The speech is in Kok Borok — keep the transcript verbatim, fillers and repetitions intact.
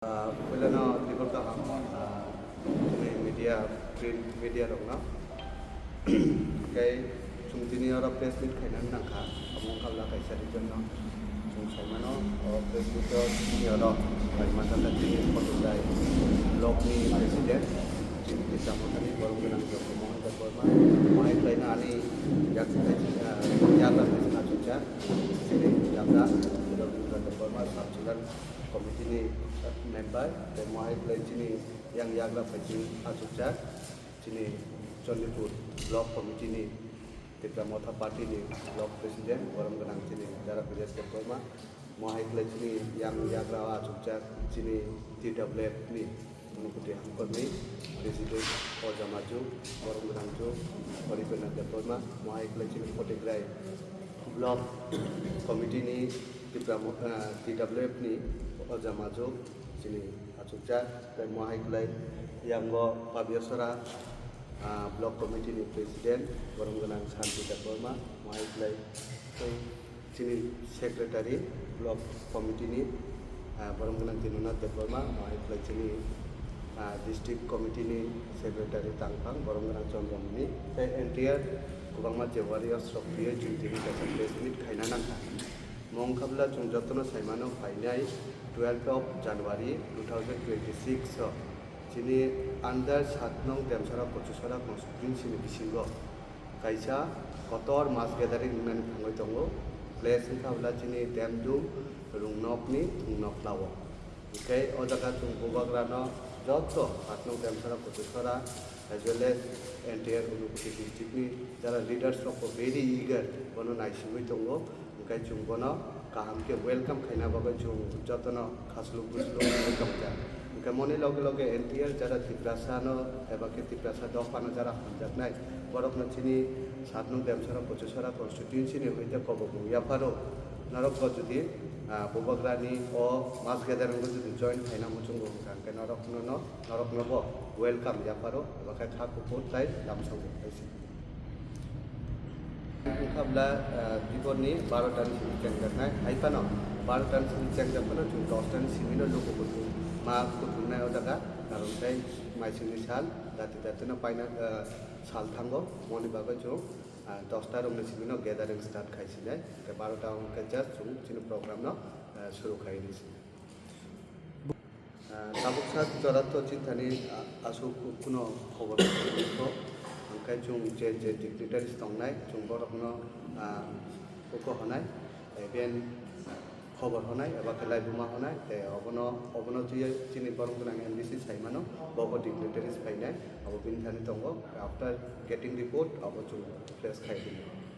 Ah, puilano tibor kaham, ah, chini media, print media rokno. Tei chwng tini oro press meet khainani nangkha, omo wngkha bwla kaisa reason no. Chwng saimano, o press meet o chini oro Maimatata chini Photoglai block ni president, chini Tisra Mothani borom gwnang Jogmohan Debbarma, mai khlaina ani yak, ah, yagra achukjak, chini yagra Jogmohan Debbarma, sub zila committee ni member, tei mohai khlai chini yang yagra phai chini achukjak, chini Chandipur block committee ni Tipra Motha party ni block president, borom gwnang chini Dara Bilas Debbarma, mohai khlai chini yang yagra achukjak chini T W F ni Unukoti Hamkorni president Oja Maju, borom gwnang chu Horipena Debbarma, mohai khlai chini Photoglai block committee ni Tipra Mo-, ah, T W F ni Oja Maju, chini achukjak, tei mohai khlai yango Pabiasora, ah, block committee ni president, borom gwnang Santi Debbarma, mohai khlai tei chini secretary, block committee ni, ah, borom gwnang Dinanath Debbarma, mohai khlai chini, ah, district committee ni secretary tangphang, borom gwnang Chandramani, tei entire kwbangma je warriors rok twiwi chwng tini kaisa press meet khaina nangkha. Mo wngkha bwla chwng jotono saimano phainai twelfth of January two thousand twenty-six o chini under saat nong Demsara Kochusara constituency ni bisingo kaisa kotor mass gathering wngnani thangwi tongo. Place wngkha bwla chini Demdum Rungnokni Thungnokla o. Hwnkhe o jaga chwng bubagrano joto saat nong Demsara Kochusara as well as entire Unukoti district ni jara leaders rok bo very eager bono naisingwi tongo. Hwnkhe chwng bono kaham khe welcome khaina bagwi chwng jotono khasluk busluk wngwi tongjak. Hwnkhe moni loge loge entire jara Tiprasa no eba khe Tiprasa dopha no jara hamjaknai borok no chini saat nong Demsara Kochusara constituency ni hwnkhe kobok wng yapharo norok bo jodi, ah, bubagrani o mass gathering o jodi join khaina muchungo hwnkha hwnkhe norok no, no, norok no bo welcome yapharo eba khe kha kuphur tai lamsong hai se. Wngkha bwla, ah, biborni barota ni simi chengjaknai, hai phano barota ni simi chengjak phano chwng dosta ni simi no luku kuthum ma kuthumnai o jaga, karon tei maisingni sal, jati jati no paina, ah, sal thango, moni bagwi chwng, ah, dosta rokni simi no gathering start khai sinai, tei barota hwnkhe just chwng chini program no, ah, suru khai rw sinai. Ah, tabuk sak jora to chithani, ah, aswk kuno khobor tongkho. Hwnkhe chwng je je dignitaries tongnai, chwng borokno, ah, uko honai, even khobor honai, eba khe laibuma honai, tei obono, obono twiwi chini borom gwnang M D C saimano, bobo dignitaries phainai, abo bini thani tongo. After getting report, abo chwng press khai rwnai.